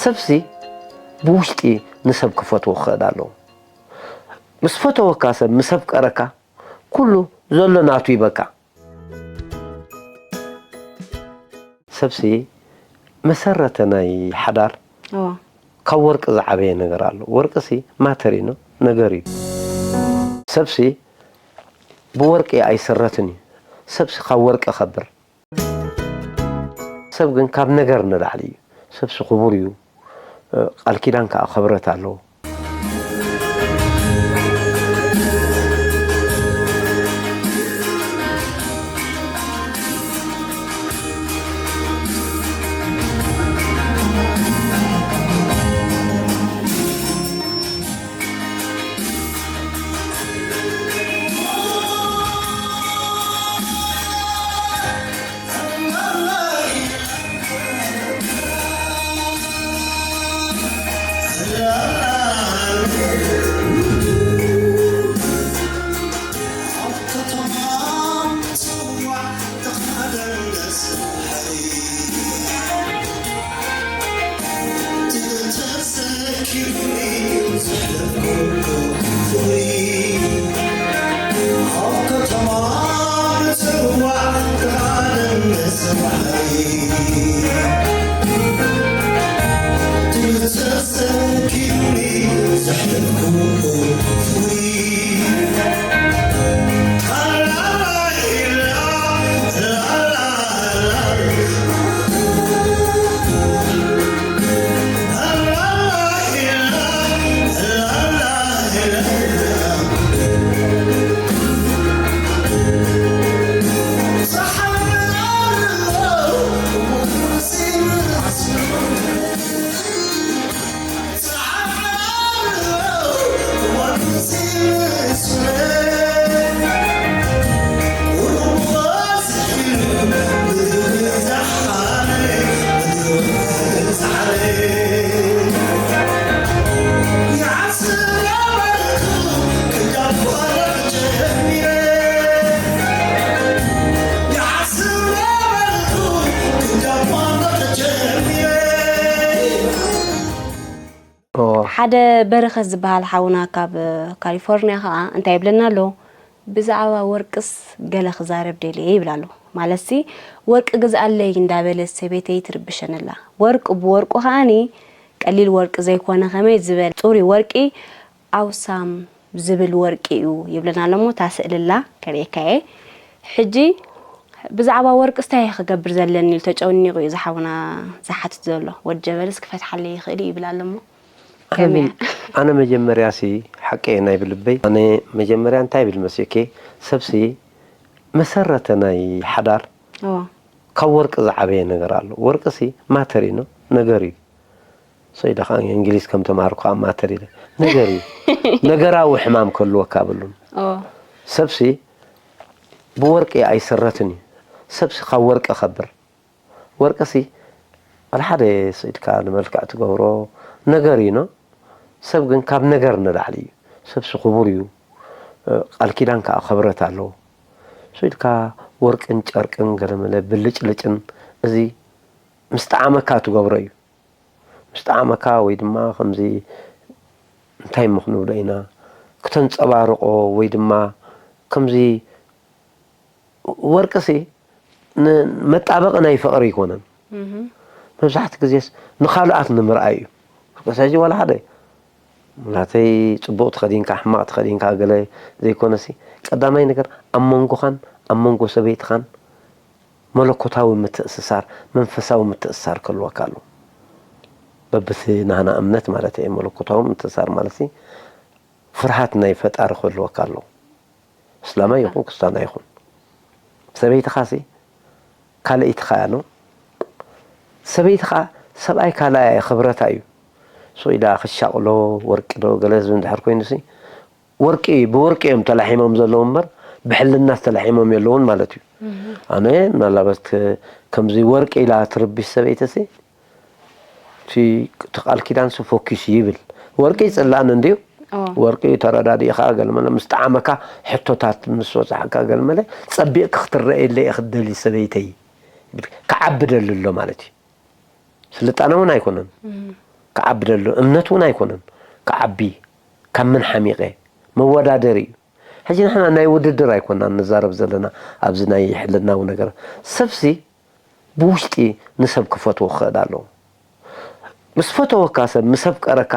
ሰብሲ ብውሽጢ ንሰብ ክፈትዎ ክኽእል ኣለዎ። ምስ ፈተወካ ሰብ፣ ምስ ኣፍቀረካ፣ ኩሉ ዘሎ ናቱ ይበካ። ሰብሲ መሰረተ ናይ ሓዳር፣ እዎ። ካብ ወርቂ ዝዓበየ ነገር ኣሎ። ወርቅሲ ማተር እዩ፣ ነገር እዩ። ሰብሲ ብወርቂ ኣይስረትን እዩ። ሰብሲ ካብ ወርቂ ከብር። ሰብ ግን ካብ ነገር ንላዕሊ እዩ። ሰብሲ ክቡር እዩ። ቃል ኪዳን ከዓ ክብረት ኣለዎ። ኦ። ሓደ በረኸት ዝበሃል ሓውና ካብ ካሊፎርኒያ ኸዓ እንታይ ይብለና ኣሎ? ብዛዕባ ወርቅስ ገለ ክዛረብ ደልየ ይብል ኣሎ። ማለትሲ፣ ወርቂ ግዝኣለይ እንዳበለት ሰበይተይ ትርብሸኒ ኣላ። ወርቂ ብወርቁ ኸዓኒ ቀሊል ወርቂ ዘይኮነ ከመይ ዝበለ ጽሩይ ወርቂ ኣውሳም ዝብል ወርቂ እዩ ይብለና ኣሎ እሞ፣ እታ ስእሊ ኣላ፣ ከርእየካ እየ። ሕጂ ብዛዕባ ወርቅስ እንታይ እየ ክገብር ዘለኒ ኢሉ ተጨኒቑ እዩ ዝሓውና ዝሓትት ዘሎ። ወዲ ጀበልስ ክፈትሓለይ ይኽእል እዩ ይብል ኣሎ እሞ፣ ኣነ ከመይ መ-፣ ኣነ መጀመርያሲ ሓቂ እየ ናይ ብልበይ። ኣነ መጀመርያ እንታይ ይብል መሲልኪ? ሰብሲ መሰረተ ናይ ሓዳር እዎ። ካብ ወርቂ ዝዓበየ ነገር ኣሎ። ወርቅሲ ማተር እዩ፣ ነገር እዩ። So ኢለ ከዓ እንግሊዝ ከም ተማሃርኩ ከዓ ማተር ኢለ። ነገር እዩ። ነገራዊ ሕማም ክህልወካ የብሉን። እዎ። ሰብሲ ብወርቂ ኣይስረትን እዩ። ሰብሲ ካብ ወርቂ ከብር። ወርቅሲ፣ ዋላ ሓደ ስኢድካ ንመልክዕ ትገብሮ ነገር እዩ፣ ኖ? ሰብ ግን ካብ ነገር ንላዕሊ እዩ። ሰብሲ ክቡር እዩ። እ፣ ቃል ኪዳን ከዓ ክብረት ኣለዎ። ስኢድካ ወርቅን ጨርቅን ገለመለ ብልጭልጭን፣ እዚ ምስ ጠዓመካ ትገብሮ እዩ። ምስ ጠዓመካ ወይ ድማ ከምዚ እንታይ እሞ ክንብሎ ኢና፣ ክተንጸባርቆ ወይ ድማ ከምዚ ወርቅሲ ን-፣ መጣበቂ ናይ ፍቕሪ ኣይኮነን። እህ። መብዛሕትኡ ግዜስ ንኻልኣት ንምርኣይ እዩ። ወርቅሲ ሕጂ ዋላ ሓደ ናተይ ጽቡቕ ተኸዲንካ፣ ሕማቕ ተኸዲንካ ገለ ዘይኮነሲ፣ ቀዳማይ ነገር ኣብ መንጎኻን ኣብ መንጎ ሰበይትኻን መለኮታዊ ምትእስሳር፣ መንፈሳዊ ምትእስሳር ክህልወካ ኣለዎ። በብቲ ናህና እምነት ማለት እየ። መለኮታዊ ምትእስሳር ማለትሲ ፍርሃት ናይ ፈጣሪ ክህልወካ ኣለዎ። እስላማይ ይኹን ክርስታናይ ይኹን። ሰበይትኻሲ ካልኣይትኻ እያ፣ ኖ? ሰበይትኻ ሰብኣይ ካልኣያ እያ፣ ክብረታ እዩ። So ኢዳ ክሻቕሎ፣ ወርቂ ዶ ገለ ዝብል እንድሕር ኮይኑሲ፣ ወርቂ፣ ብወርቂ እዮም ተላሒሞም ዘለዉ እምበር፣ ብሕልና ዝተላሒሞም የለውን ማለት እዩ። እህ። ኣነ ምናልባት ከ-፣ ከምዚ ወርቂ ኢላ ትርብሽ ሰበይትሲ፣ እቲ፣ እቲ ቃል ኪዳንሲ ፎኪስ ይብል። ወርቂ ይጽላእን እንድዩ። እዎ። ወርቂ እዩ ተረዳዲእኻ፣ ገለመለ ምስ ጠዓመካ፣ ሕቶታት ምስ በጽሓካ፣ ገለመለ ጸቢቕኪ ክትረኣየለይ እየ ክደሊ ሰበይተይ። ክዓቢ ደሊ ኣሎ ማለት እዩ። ስልጣነ እውን ኣይኮነን። እም። ክዓቢ ደሎ እምነት እውን ኣይኮነን። ክዓቢ ካብ ምን ሓሚቐ መወዳደሪ እዩ። ሕጂ ንሕና ናይ ውድድር ኣይኮናን ንዛረብ ዘለና ኣብዚ ናይ ሕልናዊ ነገር። ሰብሲ ብውሽጢ ንሰብ ክፈትዎ ክኽእል ኣለዎ። ምስ ፈተወካ ሰብ፣ ምስ ኣፍቀረካ፣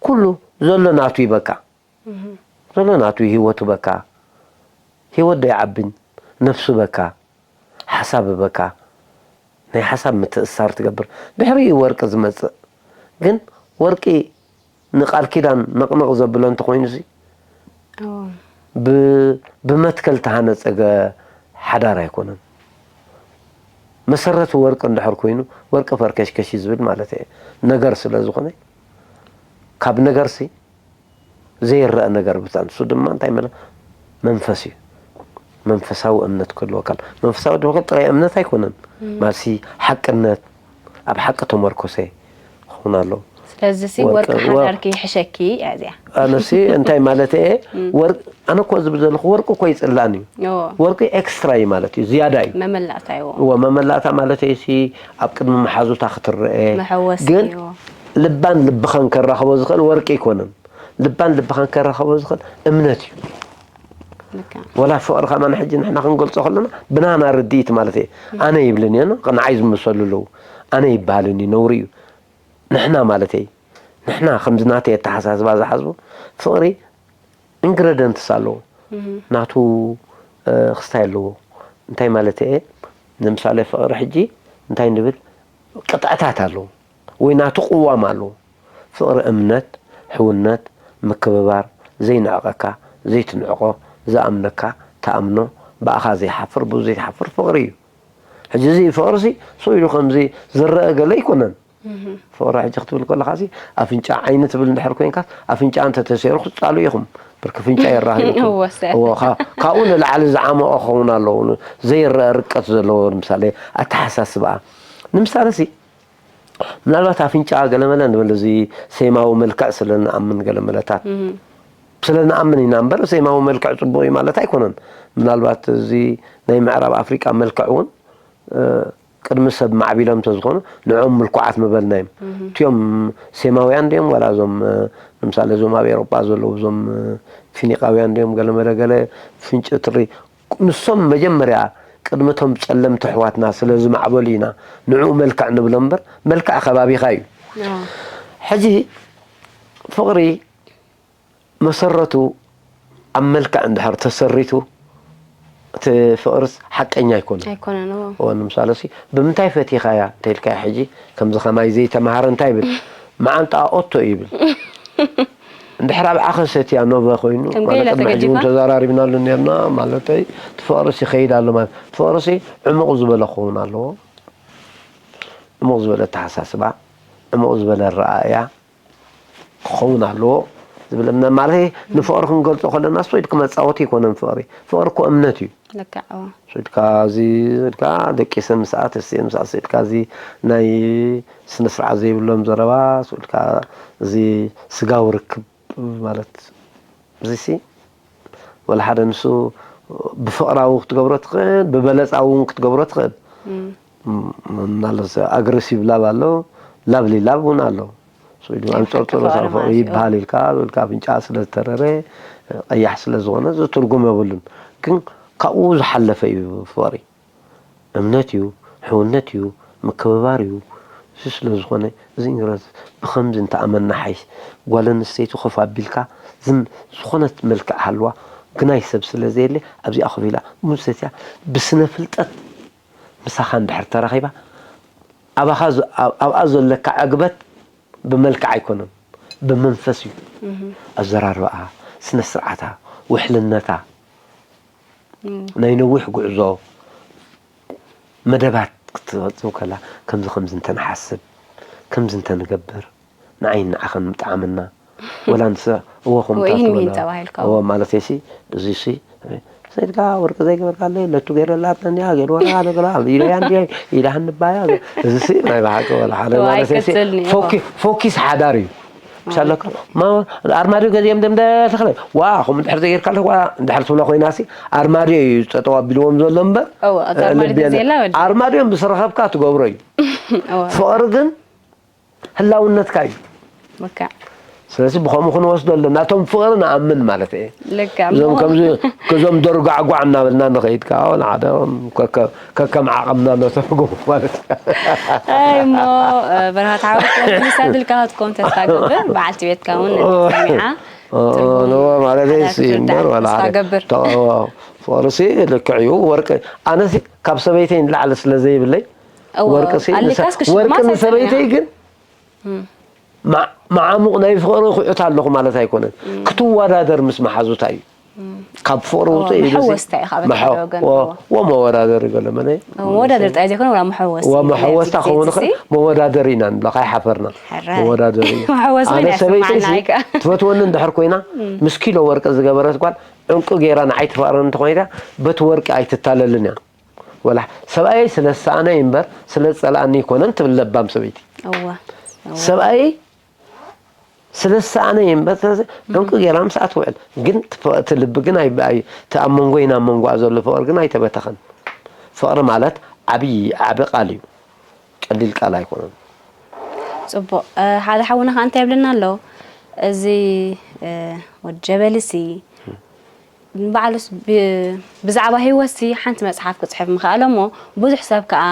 ኩሉ ዘሎ ናቱ ይበካ። ዘሎ ናቱ ህይወቱ በካ። ህይወት ዶ ይዓብን? ነፍሱ በካ። ሓሳብ በካ። ናይ ሓሳብ ምትእሳር ትገብር። ድሕሪኡ ወርቂ ዝመጽእ። ግን ወርቂ ንቃል ኪዳን ነቕነቕ ዘብሎ እንተኾይኑሲ፣ ብ-፣ ብመትከል ተሃነጸ ገ-፣ ሓዳር ኣይኮነን። መሰረቱ ወርቂ እንድሕር ኮይኑ፣ ወርቂ ፈርከሽከሽ እዩ ዝብል ማለት እየ። ነገር ስለ ዝኾነ፣ ካብ ነገርሲ ዘይረአ ነገር ብታ-፣ ንሱ ድማ እንታይ መለ-፣ መንፈስ እዩ። መንፈሳዊ እምነት ክህልወካ ኣሎ። መንፈሳዊ ድማ ጥራይ እምነት ኣይኮነን። ማለትሲ ሓቅነት፣ ኣብ ሓቂ ተመርኮሰ ክኸውን ኣለዎ። ስለዚ ሲ ወርቂ ወርቂ፣ ወር-፣ ሓዳርኪ ይሕሸኪ እያ እዚኣ። ኣነሲ እንታይ ማለት እየ? ወርቂ፣ ኣነ እኮ ዝብል ዘለኹ ወርቂ እኮ ይጽላን እዩ። ኦ። ወርቂ ኤክስትራ እዩ ማለት እዩ፣ ዝያዳ እዩ። መመላእታ እዩ። እዎ፣ መመላእታ ማለት እዩ ሲ ኣብ ቅድሚ መሓዙታ ክትረአ። መሐወሲ ግን እዩ። ልባን ልብኻን ከራኽቦ ዝኽእል ወርቂ ኣይኮነን። ልባን ልብኻን ከራኽቦ ዝኽእል እምነት እዩ። ልክዕ። ወላ ፍቕሪ ከማን ሕጂ ንሕና ክንገልጾ ከለና ብናና ርድኢት ማለት እየ። ኣነ ይብልን እየ፣ ንዓይ ዝመሰሉ ኣለዉ። ኣነ ይበሃልን እዩ፣ ነውሪ እዩ። ንሕና ማለት እየ። ንሕና ከምዚ ናተይ ኣተሓሳስባ ዝሓዝቡ ፍቕሪ ኢንግረደንትስ ኣለዎ። እህ። ናቱ፣ እ፣ ክስታይ ኣለዎ። እንታይ ማለት እየ? ንምሳሌ ፍቕሪ ሕጂ እንታይ ንብል? ቅጥዕታት ኣለዎ። ወይ ናቱ ቅዋም ኣለዎ። ፍቕሪ እምነት፣ ሕውነት፣ ምክብባር፣ ዘይንዕቐካ፣ ዘይትንዕቆ፣ ዝኣምነካ፣ ትኣምኖ፣ ብኣኻ ዘይሓፍር፣ ብኡ ዘይትሓፍር ፍቕሪ እዩ። ሕጂ እዚ ፍቕሪሲ ስቕ ኢሉ ከምዚ ዝረአ ገለ ኣይኮነን። እህ። ፍቕሪ ሕጂ ክትብል ከለኻሲ ኣፍንጫ ዓይኒ ትብል እንድሕር ኮይንካስ ኣፍንጫ እንተተሰይሩ ክትጻሉ ኢኹም። ብርኪ ፍንጫ የራኺብኩም። እወ፣ ሰ-፣ እወ፣ ካ-፣ ካብኡ ንላዕሊ ዝዓመቐ ክኸውን ኣለዎ። ዘይረአ ርቀት ዘለዎ ንምሳሌ ኣተሓሳስባ። ንምሳሌ ሲ ምናልባት ኣፍንጫ ገለመለ ንብል፣ እዚ ሴማዊ መልክዕ ስለ ንኣምን ገለመለታት። እህ። ስለ ንኣምን ኢና እምበር ሴማዊ መልክዕ ጽቡቕ እዩ ማለት ኣይኮነን። ምናልባት እዚ ናይ ምዕራብ ኣፍሪቃ መልክዕ እውን፣ እ፣ ቅድሚ ሰብ ማዕቢሎም እንተዝኾኑ ንዕኦም ምልኩዓት ምበልናዮም። እህ። እቲኦም ሴማውያን ድዮም ዋላ እዞም፣ እ፣ ንምሳሌ እዞም ኣብ ኤውሮጳ ዘለዉ እዞም፣ እ፣ ፊኒቃውያን ድዮም ገለመለ ገለ ፍንጭ ትሪ ንሶም መጀመርያ ቅድሚ እቶም ጸለምቲ ኣሕዋትና ስለ ዝማዕበሉ ኢና ንዕኡ መልክዕ ንብሎ እምበር፣ መልክዕ ከባቢኻ እዩ። ኣዎ። ሕጂ ፍቕሪ መሰረቱ ኣብ መልክዕ እንድሕር ተሰሪቱ፣ እቲ ፍቕርስ ሓቀኛ ኣይኮነን። ኣይኮነን፣ እዎ። እዎ፣ ንምሳሌ ሲ፣ "ብምንታይ ፈቲኻያ?" እንተኢልካያ ሕጂ፣ ከምዚ ከማይ ዘይተማሃረ እንታይ ይብል? "መዓንጣኣ ኦቶ" ይብል። እንድሕር ኣብኣ ከሰትያ ኖበ ኮይኑ፣ ከም ማለት ገለ ቅድሚ ሕጂ እውን ተገዲፋ? ተዘራሪብናሉ ነርና፣ ማለተይ፣ እቲ ፍቕርሲ ይኸይድ ኣሎ ማለት፣ ፍቕርሲ ዕሙቕ ዝበለ ክኸውን ኣለዎ። ዕሙቕ ዝበለ ኣተሓሳስባ፣ ዕሙቕ ዝበለ ኣረኣእያ ክኸውን ኣለዎ ዝብል እምነት፣ ማለት፣ ንፍቕሪ ክንገልጾ ከለና፣ ስቕ ኢልካ መጻወቲ ኣይኮነን ፍቕሪ። ፍቕሪ እኮ እምነት እዩ። ልክዕ፣ እዎ። ስቕ ኢልካ እዚ፣ ስቕ ኢልካ ደቂሰ ምስኣ፣ ተሲኤ ምስኣ፣ ስቕ ኢልካ እዚ ናይ ስነ ስርዓት ዘይብሎም ዘረባ፣ ስቕ ኢልካ እዚ ስጋዊ ርክብ ማለት፣ እዚሲ ወላ ሓደ ንሱ ብፍቕራዊ ክትገብሮ ትኽእል፣ ብበለጻዊ እውን ክትገብሮ ትኽእል። እም። ም-፣ ምናልባት ኣግረሲቭ ላቭ ኣሎ፣ ላቭሊ ላቭ እውን ኣሎ። ስቕ ኢሉ ኣንጸርጽሮ ፍቕሪ ሳብ ፍቕሪ ማለት እዩ። ይበሃል ኢልካ፣ ኢልካ ኣፍንጫ ስለ ዝተረረ፣ ቀያሕ ስለ ዝኾነ፣ እዚ ትርጉም የብሉን። ግን ካብኡ ዝሓለፈ እዩ ፍቕሪ። እምነት እዩ፣ ሕውነት እዩ፣ ምክብባር እዩ። እዚ ስለ ዝኾነ፣ እዚ ንግራት ብኸምዚ እንተኣመና ሓይሽ። ጓል ኣንስተይቲ ኮፍ ኣቢልካ፣ ዝም-፣ ዝኾነት መልክዕ ሃልዋ፣ ግናይ ሰብ ስለ ዘየለ፣ ኣብዚኣ ኮፍ ኢላ፣ ቡን ሰትያ፣ ብስነ ፍልጠት ምሳኻ እንድሕር ተራኺባ፣ ኣባኻ ዝ-፣ ኣብ-፣ ኣብኣ ዘለካ ዕግበት ብመልክዕ ኣይኮነን፣ ብመንፈስ እዩ። እህ። ኣዘራርባኣ፣ ስነ ስርዓታ፣ ውሕልነታ፣ እም። ናይ ነዊሕ ጉዕዞ መደባት ክትፈጽም ከላ፣ ከምዚ ከምዚ እንተንሓስብ፣ ከምዚ እንተንገብር፣ ንዓይን ንዓኸን ምጠዓመና፣ ወላ ንሰ-፣ እዎ፣ ከምታ ወይን ትብሎ፣ ሚን ተባሂልካ። እዎ፣ ማለተይሲ፣ እዚሲ፣ ሰይድካ ወርቂ ዘይገበርካለይ፣ ለቱ ገይረላትኒ፣ ገይርወላ፣ ገይርወላ፣ ኢለያ እንድየ፣ ኢላህኒ ባያ፣ እዚሲ ናይ ብሓቂ ወላ ሓደ እዎ፣ ማለተይሲ፣ ኣይቅጽልኒ፣ እዎ። ፎኪ-፣ ፎኪስ ሓዳር እዩ። ምሳለካ፣ ማ-፣ ኣርማድዮ ገዚኦም ደም ደ-፣ ተኽለ፣ ዋ፣ ከምኡ እንድሕር ዘይጌርካለይ፣ ዋ፣ እንድሕር ትብላ ኮይናሲ፣ ኣርማድዮ እዩ ጠጠው ኣቢልዎም ዘሎ እምበር፣ እዎ፣ እቲ ኣርማድዮ ልብየለ-፣ ተዘየላ ወዲ። ኣርማድዮ ምስ ረኸብካ ትገብሮ እዩ። እዎ። ፍቕሪ ግን ህላውነትካ እዩ። ልክዕ ስለዚ ብኸምኡ ክንወስዶ ኣለና። እቶም ፍቕሪ ንኣምን ማለት እየ። ልክዕ እዞም እሞ ከምዚ ከዞም ደርጓዕጓዕ እናበልና ንኸይድ ከዓ ወላ ሓደ ከከ- ከከም ዓቕምና ነተርጉም ማለት እዩ። ኣይ እሞ በርሃት ሓወት ሚሳ ድልካ ክትኮን ተስፋ ገብር በዓልቲ ቤትካ እውን ሰሚዓ ትርጉም ኖ ማለት ሓዳር ሲ እምበር ክትርዳእ ወላ ተስፋ ሓደ ገብር ተቐ- ፍቕሪ ሲ ልክዕ እዩ። ወርቂ ኣነ ሲ ካብ ሰበይተይ ንላዕሊ ስለ ዘይብለይ እወ፣ ወርቂ ሲ ኣሊካስ ክሽልማ ወርቂ ሳይሰምያ። ንሰበይተይ ግን እም። ማ- መዓሙቕ ናይ ፍቕሪ ኩዕት ኣለኹ ማለት ኣይኮነን። ክትወዳደር ምስ መሓዙታ እዩ። ካብ ፍቕሪ ውፅእ ኢሉ ሲ- መሐወስታ ኢኻ በቲ መሐ- ሓደ ወገን ወ- እዎ። ወመወዳደሪ ገለ መለ መወዳደሪ ጥራይ ዘይኮነ ወላ መሐወስ ወመሐወስታ ክኸውን ይኽእል። መወዳደሪ ኢና ንብላ ካይሓፈርና ሕራይ። መወዳደሪ እዩ። መሐወስ ኣነ እውን ሰበይተይ ያስምዓና ሲ ኣይከ- ትፈትወኒ እንድሕር ኮይና ምስ ኪሎ ወርቂ ዝገበረት ጓል ዕንቁ ገይራ ንዓይ ትፈቕረኒ እንተኾይና በቲ ወርቂ ኣይትታለልን እያ። ወላ ሰብኣየይ ስለ ዝሰኣነ እዩ እምበር ስለ ዝፀልኣኒ ኣይኮነን ትብል ለባም ሰበይቲ። እወ እወ። ሰብኣየይ ስለ ዝሰኣነ እዩ እምበር ስለዚ ዕንቁ ገይራ ምስኣ ትውዕል። ግን ትፈ- እቲ ልቢ ግን ኣይ- ኣይ- እቲ ኣብ መንጎይ ናብ መንጎኣ ዘሎ ፍቕሪ ግን ኣይተበተኸን። ፍቕሪ ማለት ዓብዪ ዓቢ ቃል እዩ። ቀሊል ቃል ኣይኮነን። ፅቡቕ ሓደ ሓውና ከዓ እንታይ ይብልና ኣሎ እዚ ወድ ጀበሊ ሲ ንባዕሉስ ብዛዕባ ሂወት ሲ ሓንቲ መፅሓፍ ክፅሕፍ ምኽኣለ እሞ ብዙሕ ሰብ ከዓ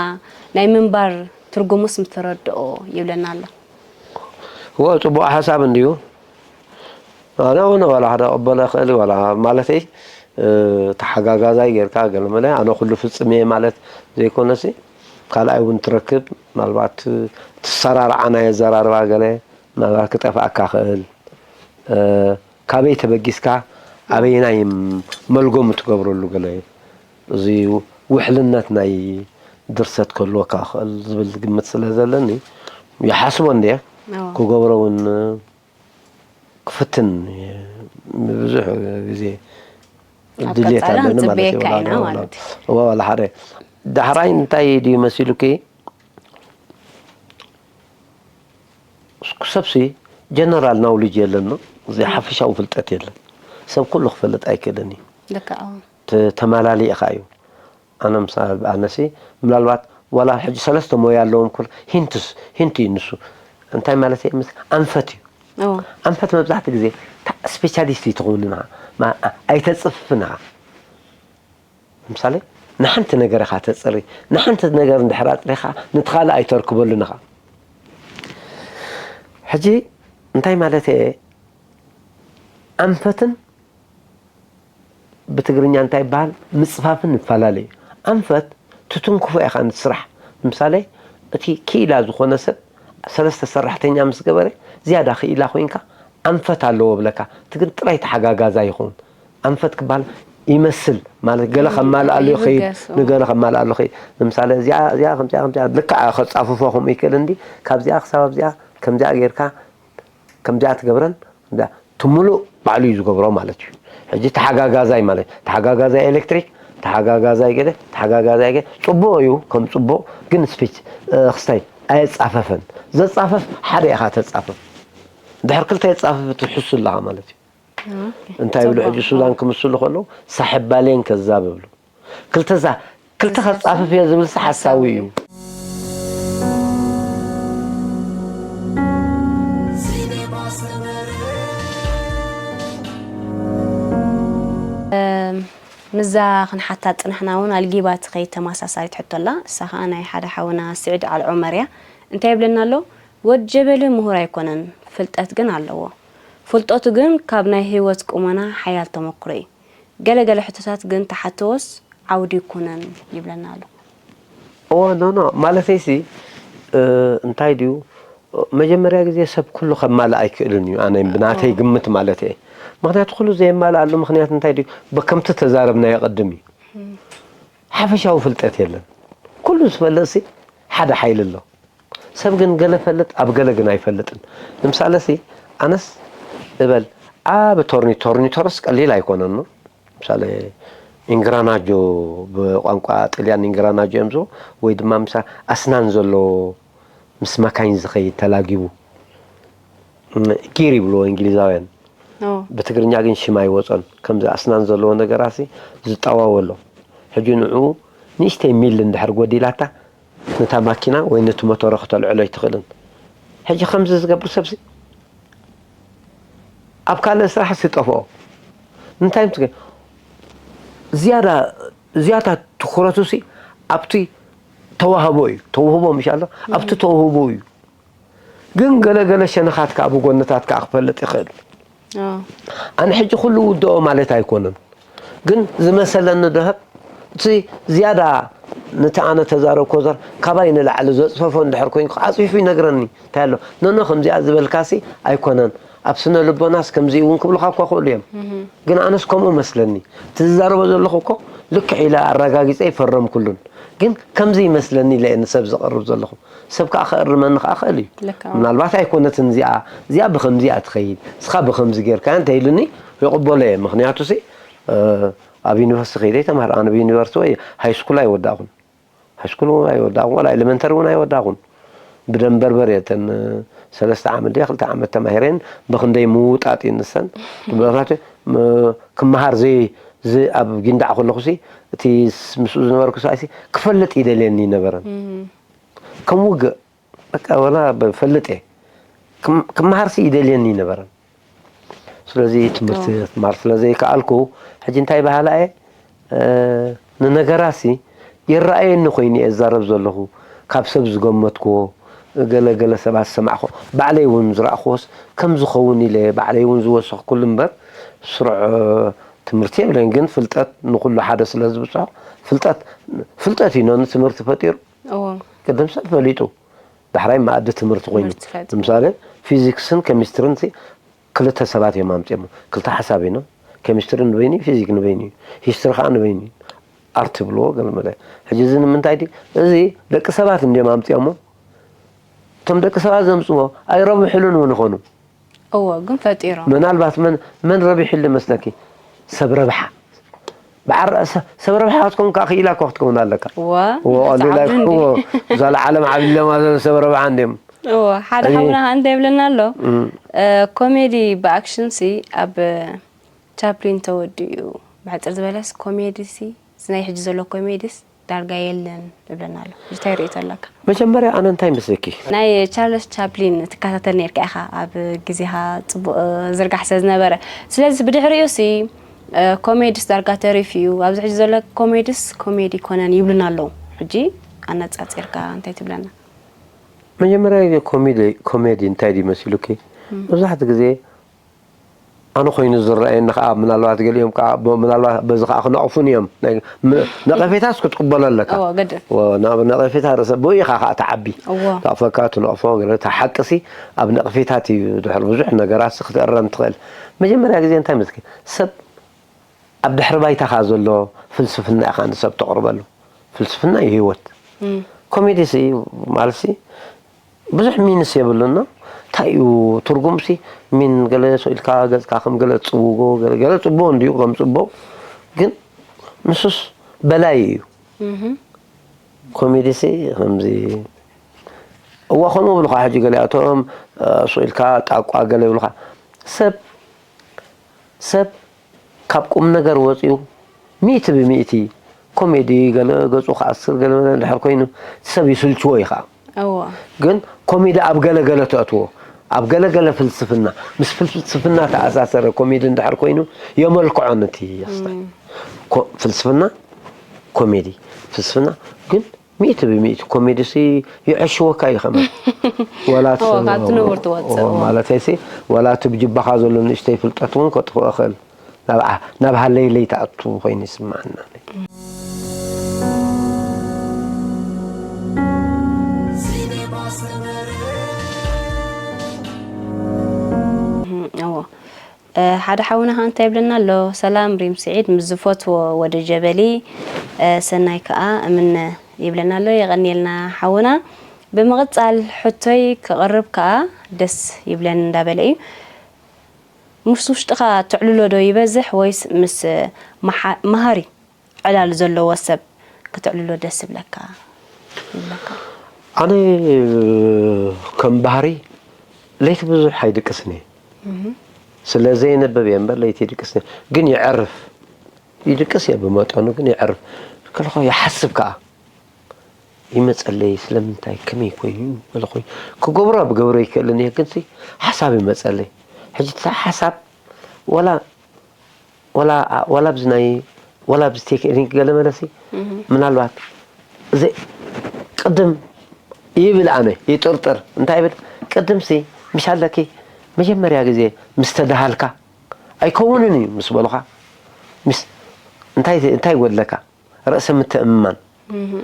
ናይ ምንባር ትርጉሙስ ምተረድኦ ይብለና ኣሎ። እዎ ፅቡቕ ሓሳብ እንድዩ። ኣነ እውን ዋላ ሓደ ቅበለ ክእል ዋላ ማለተይ ተሓጋጋዛይ ጌርካ ገለመለ ኣነ ኩሉ ፍፅም እየ ማለት ዘይኮነሲ ካልኣይ እውን ትረክብ ምናልባት ትሰራርዓ ናይ ኣዘራርባ ገለ ምናልባት ክጠፍኣካ ክእል ካበይ ተበጊስካ ኣበየናይ መልጎም ትገብረሉ ገለ እዚ ውሕልነት ናይ ድርሰት ክህልወካ ክእል ዝብል ግምት ስለ ዘለኒ ይሓስቦ እንድየ ክገብሮ እውን ክፍትን ብዙሕ ግዜ ድልየት ኣለኒ ማለት እዩ። እዋ ዋላ ሓደ ዳሕራይ እንታይ ድዩ መሲሉኪ? ኩሉ ሰብሲ ጀነራል ናውሊጅ የለን፣ እዚ ሓፈሻዊ ፍልጠት የለን። ሰብ ኩሉ ክፈልጥ ኣይክእልን እዩ። ተመላሊ ኢኻ እዩ። ኣነ ምሳል ኣነሲ ምናልባት ዋላ ሕጂ ሰለስተ ሞያ ኣለዎም ኩል ሂንትስ ሂንት እዩ ንሱ እንታይ ማለት እየ ምስ ኣንፈት እዩ። ኣንፈት መብዛሕትኡ ግዜ ስፔሻሊስት ይትኸውን ኢና ኣይተፅፍፍን ኢኻ። ምሳሌ ንሓንቲ ነገር ኢኻ ተፅሪ ንሓንቲ ነገር እንድሕር ኣፅሪኻ ንትኻልእ ኣይተርክበሉን ኢኻ። ሕጂ እንታይ ማለት እየ ኣንፈትን ብትግርኛ እንታይ ይበሃል ምፅፋፍን ይፈላለ እዩ። ኣንፈት ትትንክፎ ኢኻ ንስራሕ። ንምሳሌ እቲ ክኢላ ዝኾነ ሰብ ሰለስተ ሰራሕተኛ ምስ ገበረ ዝያዳ ክኢላ ኮይንካ ኣንፈት ኣለዎ ብለካ። እቲ ግን ጥራይ ተሓጋጋዛ ይኸውን። ኣንፈት ክበሃል ይመስል ማለት ገለ ከማልኣሉ ይኸይድ ንገለ ከማልኣሉ ይኸይድ። ንምሳሌ እዚኣ እዚኣ ከምዚኣ ከምዚኣ ልክዓ ከፃፍፎ ከምኡ ይክእል እንዲ ካብዚኣ ክሳብ ኣብዚኣ ከምዚኣ ጌርካ ከምዚኣ ትገብረን እቲ ሙሉእ ባዕሉ እዩ ዝገብሮ ማለት እዩ። ሕጂ ተሓጋጋዛይ ማለት ተሓጋጋዛይ ኤሌክትሪክ ተሓጋጋዛይ ገለ ተሓጋጋዛይ ገለ ፅቡቕ እዩ ከም ፅቡቕ ግን ስፒች ክስታይ ኣየፃፈፈን ዘፃፈፍ ሓደ ኢኻ ተፃፈፍ ድሕር ክልተ የፃፈፍ ትሕሱ ኣለኻ ማለት እዩ። እንታይ ይብሉ ሕጂ ሱዳን ክምስሉ ከለዉ ሳሕብ ባሌን ከዛብ ይብሉ። ክልተ ዛ ክልተ ከጻፍፍ እየ ዝብል ሓሳዊ እዩ። ምዛ ክንሓታ ዝፅናሕና እውን ኣልጊባ ትኸይድ ተመሳሳሊት ሕቶ ኣላ። እሳ ከዓ ናይ ሓደ ሓውና ስዒድ ኣልዑመር እያ። እንታይ ይብለና ኣሎ? ወድ ጀበሊ ምሁር ኣይኮነን፣ ፍልጠት ግን ኣለዎ። ፍልጠቱ ግን ካብ ናይ ህይወት ቁመና ሓያል ተመክሮ እዩ። ገለ ገለ ሕቶታት ግን ተሓተዎስ ዓውዲ ይኩነን ይብለና ኣሎ። እወ ኖ ኖ ማለተይሲ እንታይ ድዩ መጀመርያ ግዜ ሰብ ኩሉ ከማልእ ኣይክእልን እዩ ኣነ ብናተይ ግምት ማለት እየ። ምክንያቱ ኩሉ ዘየማልኣሉ ምክንያት እንታይ ድዩ በከምቲ ተዛረብናዮ ቅድም እዩ። ሓፈሻዊ ፍልጠት የለን። ኩሉ ዝፈልጥሲ ሓደ ሓይሊ ኣሎ። ሰብ ግን ገለ ፈልጥ ኣብ ገለ ግን ኣይፈልጥን። ንምሳሌ ሲ ኣነስ እበል ዓቢ ቶርኒ ቶርኒቶሮስ ቀሊል ኣይኮነን። ምሳሌ ኢንግራናጆ ብቋንቋ ጥልያን ኢንግራናጆ እዮም ዝብሉ ወይ ድማ ምሳ ኣስናን ዘለዎ ምስ መካይን ዝኸይድ ተላጊቡ ጊር ይብልዎ እንግሊዛውያን። ብትግርኛ ግን ሽም ኣይወፆን። ከምዚ ኣስናን ዘለዎ ነገራሲ ዝጠዋወሎ ሕጂ ንዑ ንእሽተይ ሚል እንድሕር ጎዲላታ ነታ ማኪና ወይ ነቲ ሞቶሮ ክተልዕሎ ኣይትኽእልን። ሕጂ ከምዚ ዝገብር ሰብሲ ኣብ ካልእ ስራሕ ይጠፍኦ። እንታይ ምስ ዝያዳ ዝያዳ ትኹረቱ ሲ ኣብቲ ተዋህቦ እዩ። ተውህቦ ምሽ ኣሎ ኣብቲ ተውህቦ እዩ። ግን ገለገለ ሸነኻት ከዓ ብጎነታት ከዓ ክፈልጥ ይኽእል። ኣነ ሕጂ ኩሉ ውድኦ ማለት ኣይኮነን፣ ግን ዝመሰለኒ ደህብ እቲ ዝያዳ ነቲ ኣነ ተዛረብኮ ዘር ካባይ ንላዕሊ ዘፅፈፎ እንድሕር ኮይኑ ዓፂፉ ይነግረኒ። እንታይ ኣሎ ነኖ ከምዚኣ ዝበልካሲ ኣይኮነን፣ ኣብ ስነ ልቦናስ ከምዚ እውን ክብልካ እኳ ክእሉ እዮም። ግን ኣነስ ከምኡ መስለኒ። እቲ ዝዛረቦ ዘለኹ እኮ ልክዕ ኢለ ኣረጋጊፀ ይፈረምኩሉን፣ ግን ከምዚ ይመስለኒ ኢለ እየ ንሰብ ዝቕርብ ዘለኹ። ሰብ ከዓ ክእርመኒ ከዓ ክእል እዩ። ምናልባት ኣይኮነትን እዚኣ፣ እዚኣ ብከምዚኣ ትኸይድ፣ እስኻ ብከምዚ ጌርካ እንተ ኢሉኒ ይቕበሎ እየ። ምክንያቱ ሲ ኣብ ዩኒቨርሲቲ ከይደ ይተምሃር። ኣነ ብዩኒቨርሲቲ ወይ ሃይስኩል ኣይወዳእኹን። ሃይስኩል እውን ኣይወዳእኹን፣ ዋላ ኤሌመንተሪ እውን ኣይወዳእኹን። ብደንበርበር እየ እተን ሰለስተ ዓመት ድያ ክልተ ዓመት ተማሂረን ብክንደይ ምውጣጥ እዩ ንሰን። ምክንያቱ ክመሃር ዘይ ዝ ኣብ ጊንዳዕ ከለኹ ሲ እቲ ምስኡ ዝነበርኩ ሰብኣይ ሲ ክፈልጥ ይደልየኒ ይነበረን። ከም ውግእ በቃ ወላ ፈልጥ እየ ክመሃር ሲ ይደልየኒ ይነበረን። ስለዚ ትምህርቲ ክትማር ስለ ዘይከኣልኩ ሕጂ እንታይ በሃላ እየ ንነገራሲ ይረኣየኒ ኮይኑ እየ ዝዛረብ ዘለኹ። ካብ ሰብ ዝገመትክዎ ገለ ገለ ሰባት ዝሰማዕኩ ባዕለይ እውን ዝረእክዎስ ከም ዝኸውን ኢለ ባዕለይ እውን ዝወሰኽኩሉ እምበር ስሩዕ ትምህርቲ የብለይን። ግን ፍልጠት ንኩሉ ሓደ ስለ ዝብፅሖ ፍልጠት ፍልጠት እዩ ነኒ ትምህርቲ ፈጢሩ። ቅድም ሰብ ፈሊጡ ዳሕራይ መኣዲ ትምህርቲ ኮይኑ ንምሳሌ ፊዚክስን ኬሚስትሪን ክልተ ሰባት እዮም ኣምፅኦሞ። ክልተ ሓሳብ ኢና። ኬሚስትሪ ንበይኑ እዩ፣ ፊዚክ ንበይኑ እዩ፣ ሂስትሪ ከዓ ንበይኑ እዩ። ኣርት ይብልዎ ገለመለ። ሕጂ እዚ ንምንታይ ድዩ? እዚ ደቂ ሰባት እንድዮም ኣምፅኦሞ። እቶም ደቂ ሰባት ዘምፅዎ ኣይረብሕሉን እውን ይኾኑ። እዎ ግን ፈጢሮም። ምናልባት መን መን ረቢሕሉ መስለኪ? ሰብ ረብሓ። በዓል ርእሰ ሰብ ረብሓ ክትከውን ከዓ ክኢላ እኮ ክትከውን ኣለካ። እወ፣ እዎ፣ ቀሊል ኣይኮ-፣ እዎ፣ እዛ ለዓለም ዓብለማ ዘሎ ሰብ ረብሓ እንድዮም። እዎ፣ ሓደ ሓውና ከዓ እንታይ ይብለና ኣሎ? ኮሜዲ ብኣክሽን ሲ ኣብ ቻፕሊን ተወዲኡ። ብሕፅር ዝበለስ ኮሜዲ ሲ፣ እዚ ናይ ሕጂ ዘሎ ኮሜዲስ ዳርጋ የለን ይብለና ኣሎ። እንታይ ርእይቶ ኣለካ? መጀመርያ ኣነ እንታይ መስለኪ? ናይ ቻርለስ ቻፕሊን ትከታተል ነርካ ኢኻ ኣብ ግዜኻ ጽቡቕ ዝርጋሕ ስለ ዝነበረ። ስለዚ ብድሕሪኡ ሲ ኮሜድስ ዳርጋ ተሪፉ እዩ። ኣብዚ ሕጂ ዘሎ ኮሜድስ ኮሜዲ ይኮነን ይብሉና ኣለዉ። ሕጂ ኣነጻጺርካ እንታይ ትብለና? መጀመርያ ግዜ ኮሜዲ ኮሜዲ እንታይ ድዩ መሲሉኪ? መብዛሕትኡ ግዜ ኣነ ኮይኑ ዝረኣየኒ ከዓ ምናልባት ገሊኦም ከዓ ብ-፣ ምናልባት በዚ ከዓ ክነቕፉን እዮም። ናይ ም-፣ ነቐፌታስ ክትቅበሎ ኣለካ። እዎ፣ ግድን። እዎ፣ ናብ ነቐፌታ ርእሰ ብኡ ኢኻ ከዓ ትዓቢ። እዎ። ተቕፈካ ትነቕፎ ገለ እታ ሓቅሲ ኣብ ነቕፌታት እዩ ድሕሪ ብዙሕ ነገራት ክትእረም ትኽእል። መጀመርያ ግዜ እንታይ መስኪ ሰብ ኣብ ድሕሪ ባይታኻ ዘሎ ፍልስፍና ኢኻ ንሰብ ተቕርበሉ። ፍልስፍና እዩ ህይወት። ኮሜዲ ሲ ማለት ሲ ብዙሕ ሚንስ የብሉና። እንታይ እዩ ትርጉም ሲ ሚን ገለ ስኢልካ ገጽካ ከም ገለ ጽውጎ ገለ ገለ ጽቡቕ እንድዩ ከም ጽቡቕ ግን ንሱስ በላይ እዩ። ኮሜዲ ሲ ከምዚ እዋ ከምኡ ብልኻ ሕጂ ገሊኣቶም ስኢልካ ጣቋ ገለ ይብልኻ ሰብ ሰብ ካብ ቁም ነገር ወፂኡ ሚእቲ ብሚእቲ ኮሜዲ ገለ ገፁ ክኣስር ገለ እንድሕር ኮይኑ ሰብ ይስልችዎ እዩ ከዓ። እዎ። ግን ኮሜዲ ኣብ ገለ ገለ ተእትዎ ኣብ ገለ ገለ ፍልስፍና ምስ ፍልስፍና ተኣሳሰረ ኮሜዲ እንድሕር ኮይኑ የመልክዖ ነቲ ኣስታይ። ኮ-፣ ፍልስፍና ኮሜዲ ፍልስፍና ግን ሚእቲ ብሚእቲ ኮሜዲ ሲ ይዕሽወካ እዩ ከመ ወላ እቲ እዎ፣ ሰብ-፣ ካብቲ ንቡር ትወፅእ፣ እዎ፣ እዎ። ማለተይ ሲ ወላ እቲ ብጅባኻ ዘሎ ንእሽተይ ፍልጠት እውን ከጥፍኦ ይኽእል። ናብ ዓ-፣ ናብ ሃለይለይ ትኣቱ ኮይኑ ይስምዓና። እዎ። እ፣ ሓደ ሓውና ኸዓ እንታይ ይብለና ኣሎ? ሰላም ሪም ስዒድ ምስ ዝፈትዎ ወዲ ጀበሊ፣ እ፣ ሰናይ ከኣ እምነ ይብለና ኣሎ። የቐንየልና ሓውና። ብምቕጻል ሕቶይ ክቕርብ ከኣ ደስ ይብለኒ እንዳበለ እዩ። ምስ ውሽጥኻ ትዕልሎ ዶ ይበዝሕ ወይስ ምስ መሓ-፣ መሃሪ ዕላል ዘለዎ ሰብ ክትዕልሎ ደስ ይብለካ? ይብለካ? ኣነ ከም ባህሪ ለይቲ ብዙሕ ኣይድቅስን እየ። እህ። ስለ ዘየንብብ እየ እምበር ለይቲ ይድቅስን እየ። ግን የዕርፍ። ይድቅስ እየ ብመጠኑ ግን የዕርፍ። ከለኹ ይሓስብ ከኣ። ይመጸለይ ስለምንታይ ከመይ ኮይኑ ገለ ኮይኑ ክገብሮ ኣብ ገብሮ ይክእልን እየ ግንሲ ሓሳብ ይመጸለይ ሕጂ እታ ሓሳብ ወላ ወላ ወላ ኣብዚ ናይ ወላ ኣብዚ ቴክኒክ ገለ መለሲ ምናልባት እዚ ቅድም ይብል ኣነ ይጥርጥር እንታይ ይብል ቅድምሲ ምሽ ኣለኪ መጀመርያ ግዜ ምስ ተደሃልካ ኣይከውንን እዩ ምስ በሉኻ ምስ እንታይ እንታይ ይጎድለካ ርእሰ ምትእምማን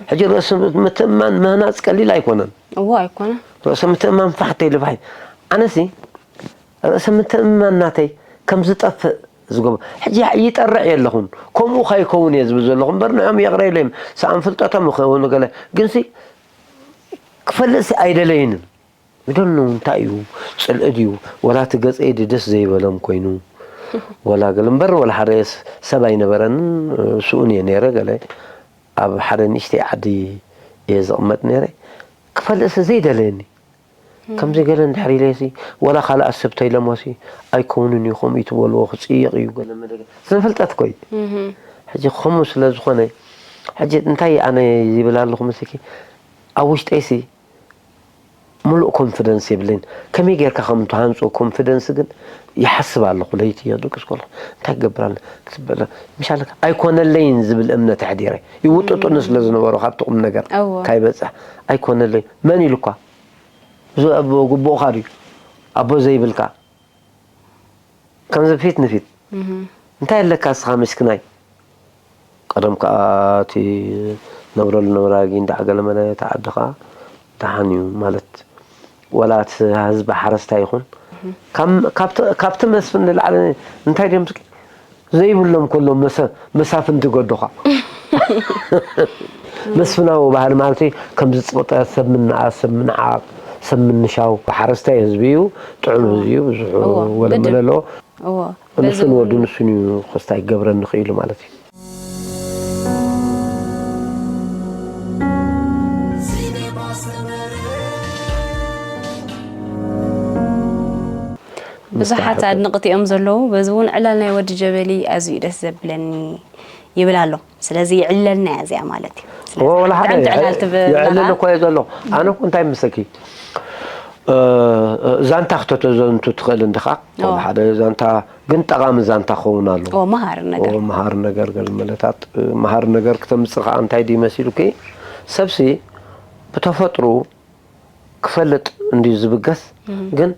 ሕጂ ርእሰ ምትእምማን ምህናፅ ቀሊል ኣይኮነን እዎ ኣይኮነን ርእሰ ምትእምማን ፋሕተይ ልባይ ኣነሲ ርእሰ ምትእምማን ናተይ ከም ዝጠፍእ ዝገብ ሕጂ ይጠርዕ የለኹን ከምኡ ከይከውን እየ ዝብል ዘለኹ እምበር ንዕም የቕረ ኢለዮም ሰኣን ፍልጠቶም ይኸውን ገለ ግንሲ ክፈልጥሲ ኣይደለይንን ይደኑ እንታይ እዩ ፅልኢ ድዩ ወላ እቲ ገፀይ ድደስ ዘይበሎም ኮይኑ ወላ ገለ እምበር ወላ ሓደ ሰብ ኣይነበረንን ስኡን እየ ነይረ ገለ ኣብ ሓደ ንእሽተይ ዓዲ እየ ዝቕመጥ ነይረ ክፈልጥሲ ዘይደለየኒ ከምዚ ገለ እንድሕር ኢለሲ ወላ ካልኣት ሰብ ተይለሞሲ ኣይከውንን እዩ ከምኡ ይትበልዎ ክፅይቕ እዩ ገለ መደገ ስነ ፍልጠት ኮይ ሕጂ ከምኡ ስለ ዝኾነ ሕጂ እንታይ ኣነ ይብል ኣለኹ ምስኪ ኣብ ውሽጠይሲ ሙሉእ ኮንፊደንስ የብለይን ከመይ ጌርካ ከም ትሃንፆ ኮንፊደንስ ግን ይሓስብ ኣለኹ ለይቲ የድቅስ ከሎ እንታይ ክገብር ኣለ ክትበለ ምሻለ ኣይኮነለይን ዝብል እምነት ኣሕዲረ ይውጥጡኒ ስለ ዝነበሩ ካብቲ ቁም ነገር ካይበፅሕ ኣይኮነለይ መን ኢሉኳ እዚ ኣቦ ግቡእካ ድዩ ኣቦ ዘይብልካ ከምዚ ፊት ንፊት እንታይ ኣለካ እስኻ ምስክናይ ቀደም ከዓ እቲ ነብረሉ ነብራ ጊን ዳዓ ገለመለ እቲ ዓዲ ከዓ ደሓን እዩ ማለት ወላ እቲ ህዝቢ ሓረስታ ይኹን ካብቲ መስፍን ንላዕሊ እንታይ ድዮም ዘይብሎም ከሎ መሳፍንቲ ገዶኻ መስፍናዊ ባህል ማለት ከምዚ ፅቕጠ ሰብ ምንኣ ሰብ ምንዓቕ ሰብ ምንሻው ሓረስታይ ህዝቢ እዩ ጥዑም ህዝቢ እዩ ብዙሕ ወለመለ ኣለዎ ንሱ ንወዱ ንሱን እዩ ክስታይ ክገብረኒ ክኢሉ ማለት እዩ ብዙሓት ኣድንቕቲ እዮም ዘለዉ በዚ እውን ዕላል ናይ ወዲ ጀበሊ ኣዝዩ ደስ ዘብለኒ ይብል ኣሎ ስለዚ ይዕለልና እያ እዚኣ ማለት እዩ ስለዚ ወላ ሓደ ብጣዕሚ ትዕላል ትብል የዕለል ኣለኻ። እኮ እየ ዘሎ ኣነ እኮ እንታይ ምሰኪ እ፣ ዛንታ ክተተዘንቱ ትኽእል እንዲኻ ወላ ሓደ ዛንታ ግን ጠቓሚ ዛንታ ክኸውን ኣለዎ ኦ መሃሪ ነገር ኦ፣ መሃሪ ነገር ገለ መለታት እ፣ መሃሪ ነገር ክተምፅእ ከዓ እንታይ ድዩ መሲሉኪ ሰብሲ ብተፈጥሩ ክፈልጥ እንድዩ ዝብገስ ግን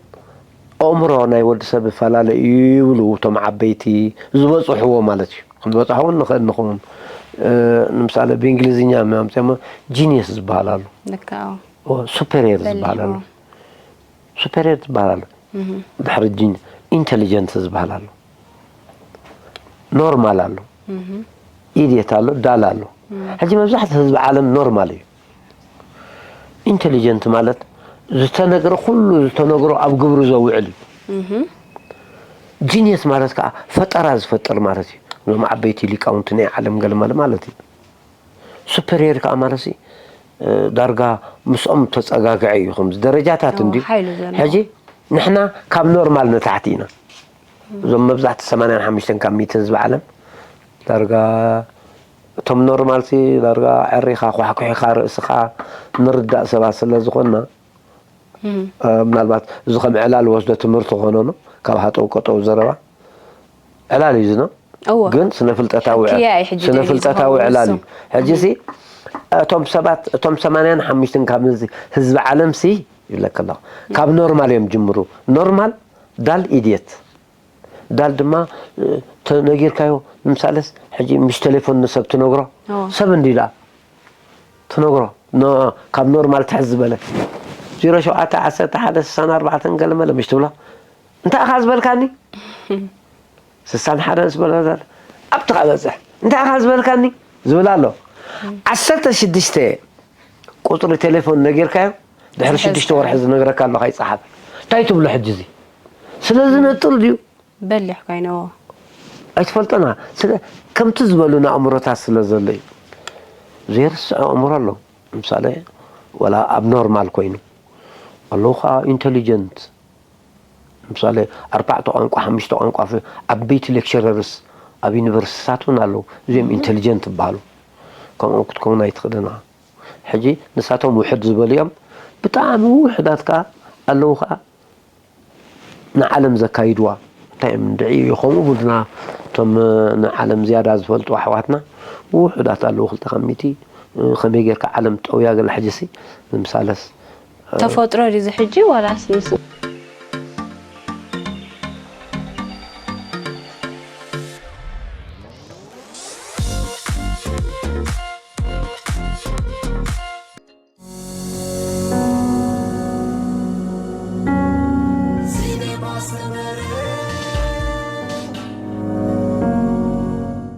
ኣእምሮ ናይ ወዲ ሰብ ይፈላለ እዩ ይብሉ እቶም ዓበይቲ ዝበፅሕዎ ማለት እዩ ክንበፅሖ እውን ንኽእል ንኸውን ንምሳሌ ብእንግሊዝኛ ምፅሞ ጂኒየስ ዝበሃል ኣሎ ሱፐሪየር ዝበሃል ኣሎ ሱፐሪየር ዝበሃል ኣሎ ድሕሪ ጂኒ ኢንቴሊጀንት ዝበሃል ኣሎ ኖርማል ኣሎ ኢድየት ኣሎ ዳል ኣሎ ሕጂ መብዛሕትኡ ህዝቢ ዓለም ኖርማል እዩ ኢንቴሊጀንት ማለት ዝተነግረ ኩሉ ዝተነግሮ ኣብ ግብሪ ዘውዕል እዩ ጂኒየስ ማለት ከዓ ፈጠራ ዝፈጥር ማለት እዩ እዞም ዓበይቲ ሊቃውንቲ ናይ ዓለም ገለመለ ማለት እዩ ሱፐሪየር ከዓ ማለት ዳርጋ ምስኦም ተፀጋግዐ እዩ ከምዚ ደረጃታት እንድዩ ሕጂ ንሕና ካብ ኖርማል ንታሕቲ ኢና እዞም መብዛሕቲ ሰማንያን ሓሙሽተን ካብ ሚእቲ ህዝቢ ዓለም ዳርጋ እቶም ኖርማል ሲ ዳርጋ ዕሪኻ ኳሕኩሒኻ ርእስኻ ንርዳእ ሰባት ስለ ዝኾንና ምናልባት እዚ ከም ዕላል ወስዶ ትምህርቲ ኾኖ ነው ካብ ሃጠው ቀጠው ዘረባ ዕላል እዩ ዝኖ ግን ስነ ፍልጠታዊ ስነ ፍልጠታዊ ዕላል እዩ ሕጂ ሲ እቶም ሰባት እቶም ሰማንያን ሓሙሽተን ካብ ህዝቢ ዓለም ሲ ይብለካ ኣለኹ ካብ ኖርማል እዮም ጅምሩ ኖርማል ዳል ኢድየት ዳል ድማ ተነጊርካዮ ንምሳለስ ሕጂ ምሽ ቴሌፎን ንሰብ ትነግሮ ሰብ እንዲ ደኣ ትነግሮ ካብ ኖርማል ትሕት ዝበለ ዜሮ ሸውዓተ ዓሰርተ ሓደ ስሳን ኣርባዕተን ገለ መለ ምሽ ትብሎ እንታይ ኢኻ ዝበልካኒ ስሳን ሓደን ዝበለ ኣብቲ ከበፅሕ እንታይ ኢኻ ዝበልካኒ ዝብል ኣሎ ዓሰርተ ሽዱሽተ ቁፅሪ ቴሌፎን ነጊርካዮ ድሕሪ ሽዱሽተ ወርሒ ዝነግረካ ኣሎ ካይፀሓፍ እንታይ ትብሎ ሕጂ እዚ ስለ ዝነጥር ድዩ በሊሕ ኮይነዎ ኣይትፈልጦና ስለ ከምቲ ዝበሉና ኣእምሮታት ስለ ዘሎ እዩ ዘይርስዖ ኣእምሮ ኣሎ ምሳሌ ወላ ኣብ ኖርማል ኮይኑ ኣለዉ ከዓ ኢንቴሊጀንት ምሳሌ ኣርባዕተ ቋንቋ ሓሙሽተ ቋንቋ ዓበይቲ ሌክቸረርስ ኣብ ዩኒቨርሲቲታት እውን ኣለዉ እዚኦም ኢንቴሊጀንት ይበሃሉ ከምኦም ክትከውን ኣይትኽእልን ሕጂ ንሳቶም ውሕድ ዝበሉ እዮም። ብጣዕሚ ውሕዳት ከዓ ኣለዉ ከዓ ንዓለም ዘካይድዋ። እንታይ እዮም ድዒ ከምኡ ብሉና። እቶም ንዓለም ዝያዳ ዝፈልጡ ኣሕዋትና ውሕዳት ኣለዉ። ክልተ ካብ ሚእቲ። ከመይ ጌርካ ዓለም ጠውያ ገለ ሕጂሲ ንምሳለስ ተፈጥሮ ድዩ እዚ ሕጂ ዋላስ ምስ